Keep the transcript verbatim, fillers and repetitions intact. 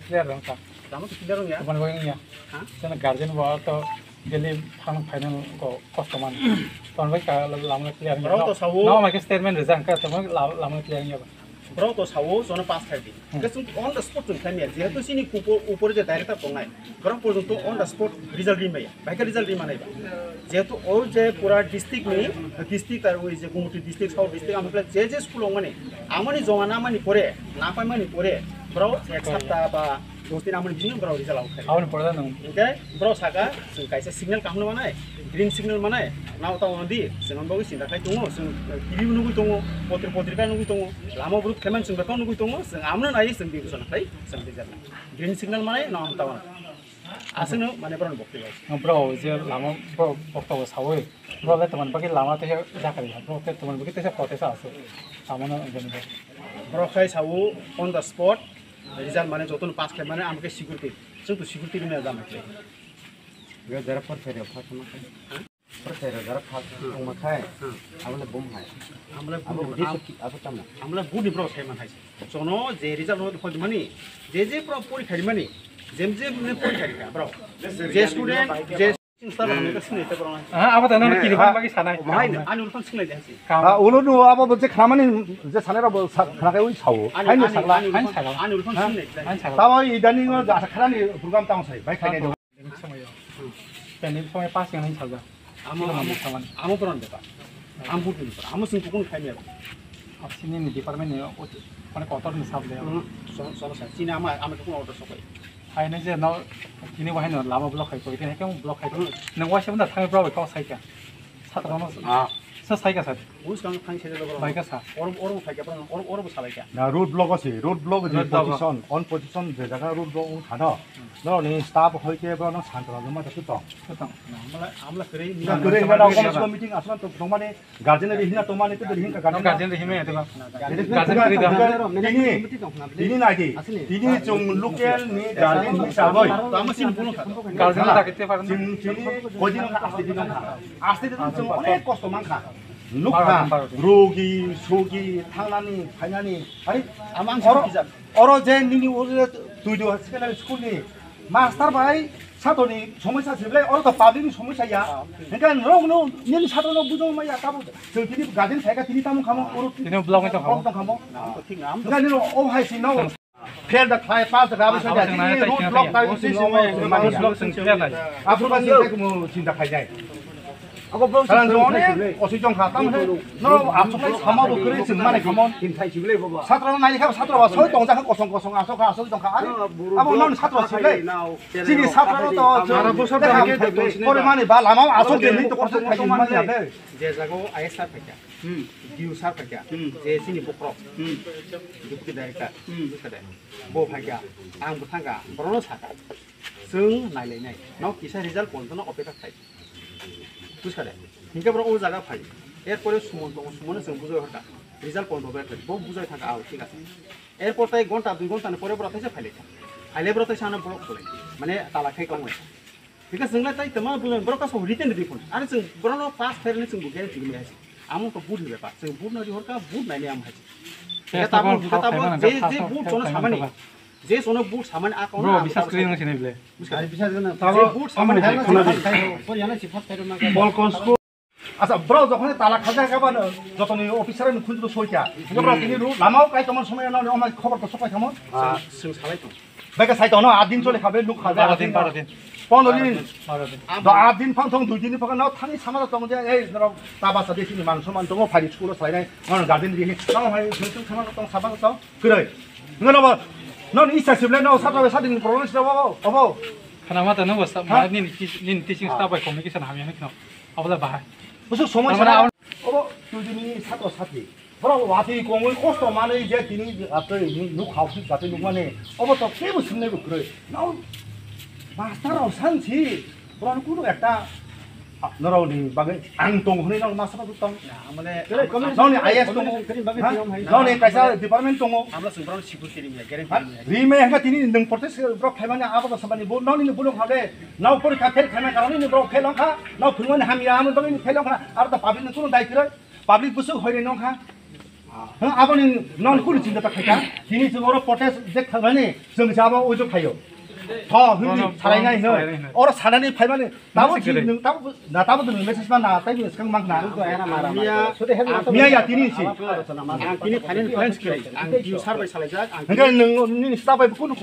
Clear wngkha. Lama to clear wngya. Tongmani bagwi wngya. Ha? Chwngno guardian bo to daily thang final ko kosto man. Tongmani bagwi ka lama clear wngya. Borok to sawo. No, no, ma khe statement rijak wngkha, tongmani la-, lama clear wngya ba. Borok to sawo, jono pass khai di. Hmm. Hwnkhe chwng on the spot chwng khlaimaya. Jehetu chini upo-, upore je director tongnai, borok porjonto on the spot result rimaya. Bahai khe result rima nai ba. Jehetu o je pura district ni, district ar oi je Gumoti district, South district, amoni je je school ongmani, amoni joma namani pore, napaimani pore, borok ek sapta ba dos din amoni bising borok result out khai. Aboni pore da nang. Hwnkhe borok saka, chwng kaisa signal kaham no manai, green signal manai, nao tamo di, chwng bagwi chinta khai tongo, chwng T V bo nugwi tongo, potri potrika nugwi tongo, lama brut kheman chwng bekon nugwi tongo, chwng amno nai chwng di gusana khai, chwng di jana. Green signal manai, nao tamo. Aswkno mane borokni bokti bai. Bro, je lama bro, bokta bo sawi. Bro, le teman bagi lama te jakari. Bro, te teman bagi te protest asu. Lama no jani. Bro khai sawu on the spot. Result mane jotono pass khai mane amke security. Chwng to security ni jama khlai. Yo jara por phere pha sama khai. Por phere jara pha sama khai. Amle bom hai. Amle bom. Abo tamo. Amle budi bro khai man hai. Jono je result hoi mani, je je pro porikha rimani, jem jem ne porikha rikha, bro. Je student, je staff hwnwi ta sinai ta bro. Ah, abo ta nang kiri ban bagi sanai. Ani ulfan sinai de hasi. Ah, ulo nu abo je khamani je sanai rabo khana kai ui sao. Ani, ani, ani ulfan sinai de. Ani sao. Tamo idani no ja kharani program tang sai, bai khai. Pandemic somoi pass yang nang salga. Amo, amo, amo pura nang beta. Amo buat ni pura. Amo sing kukun khai ni abo. Absini ni department ni, mane kotor ni sab le. Sono sa. Chini ama, ama kukun order sokai. Hai na je no, chini wahai no lama block hai koi, tini kung block hai. Nang wahai sa benda thang block kau sai kya? Satra no. Ah. Sa sai kya sa? Bus kang thang sele lo. Bai ka sa. Or, or khai kya, or, or bo salai kya. Na road block ase, road block je position, on position je jaga road block thano. No ni staff hoi ke bro no santra joma ta to. Amla, amla kere ni. Kere ni na kom kom meeting asman to tongmani guardian ri hina tongmani to ri hinka guardian ri hime to. Guardian ri da. Ini, ini lagi. Ini chung local ni guardian ni sabai. Tamo sin puno kha. Guardian da kete paran. Chini koi din kha, asti din kha. Asti din chung onek kosto man kha. Nukha, rogi, sogi, thangnani, phainani. Hai, amang oro, oro je nini oro tui do secondary school ni master bai satoni somosya sible, oro to public ni somosya ya. Hingke norok no nini satro no bujong maya tabo. Chwng tini guardian saika tini tamo khamo oro. Tini block ni tong khamo. Hingke nini o hai sino. Fail da khlai, pass da gabi sa, tini road block kai, tini road block sing clear lai. Aphuru ba sing clear mo chinta khai jai. Kalan jong ne, osoi jong kha, tam he, no, asok lai sama bo kri sing mane khamon. Satra nai kha, satra ba soi tong jakha kosong kosong asok kha, asok jong kha, are, abo non satra sing lai. Chini satra no to, pore mani ba lama asok de ni to kosong khai mani ya de. Je jago I S R phaikha. Hmm. D O sir phaikha. Hmm. Je chini bokhorok. Hmm. Deputy director. Hmm. Buskha de. Bo phaikha. Ang bo thangkha. Borokno sakha. Chwng nailainai. No kisa result pontono opeka khai. Buskha de. Hinkhe borok o jaga phai. Erpore Suman tongo, Sumanno chwng bujai horkha. Result ponto bai khai. Bo bujai thangkha, ao, thik ase. Erpor tai ghonta, dui ghonta ni pore borok thaisa phailaikha. Phailai borok thaisa ano block kholai. Mane tala khai tonglaikha. Hingke chwng lai tai tongma bwlai borok kaisa written rwi phano. Ani chwng borokno pass fail ni chwng bo guarantee rwi hai se. Amo to vote ni bepar. Chwng vote no rwi horkha, vote nai nai amo hai se. Hingke tabuk, hingke tabuk je, je vote chono samani. Je chono vote samani a kono. Bro, bisas kwrwi wngse nai ble. Buskha. Bisas gana. Je vote samani hai se. Bol konsko. Asa, bro, jokhon tala khaja kha ba, jotoni officer ni khunju soikha. Hingke bro, tini ru, lama o kai tongma somoi no, no, khobor to sopai thamo. Chwng, chwng salai tong. Beke sai tono, aat din chole khabe, nuk khabe, baro din, baro din. Pondro din. Baro din. Do aat din phang thong, dui din phang, no, thani sama tong je, ei, norok, taba sa de sini man, soman tongo, phari school o salai nai, non guardian rihi, no, hai, thung thung sama tong, sama tong, kwrwi. Ngono bo, non isa sible, no, satra be sadin problem sila bo, obo. Khana mata no, sa, nini, nini teaching staff bai communication hamya no, abola bahai. Busu somoi sara, obo, tui dini satro satri. Borok watwi kongwi kosto manwi je tini atwi nuk hao thik jatwi nukmani, obo to kebo swingnaibo kwrwi. Nao master rok sansi, borok kunu ekta, ah, norokni bagwi ang tongo hwnwi norok master rok tong. Nokni I A S tongo, ha? Nokni kaisa department tongo. Rimai hwnka tini nwng protest borok khaimani abo to samani bo nokni bolong hale, nao porikha fail khaimani karon nini borok fail wngkha, nao phunukmani hamya amo bagwi fail wngkha, aro to public ni kunu dai kwrwi, public bwswk hoiri nongkha. Hwng aboni non kunu chinta ta khaika. Tini chwng oro protest je khlaimani chwng se abo ujuk khaio. Tho hwngdi salai nai hwno. Oro sanani phaimani tamo si nwng tamo na tamo nwng message ma na tai nwng skang mang na. Miya ya tini si. Ang tini finance khlai. Ang tini sir bai salai jak. Hwnkhe nwng nini staff bai kunu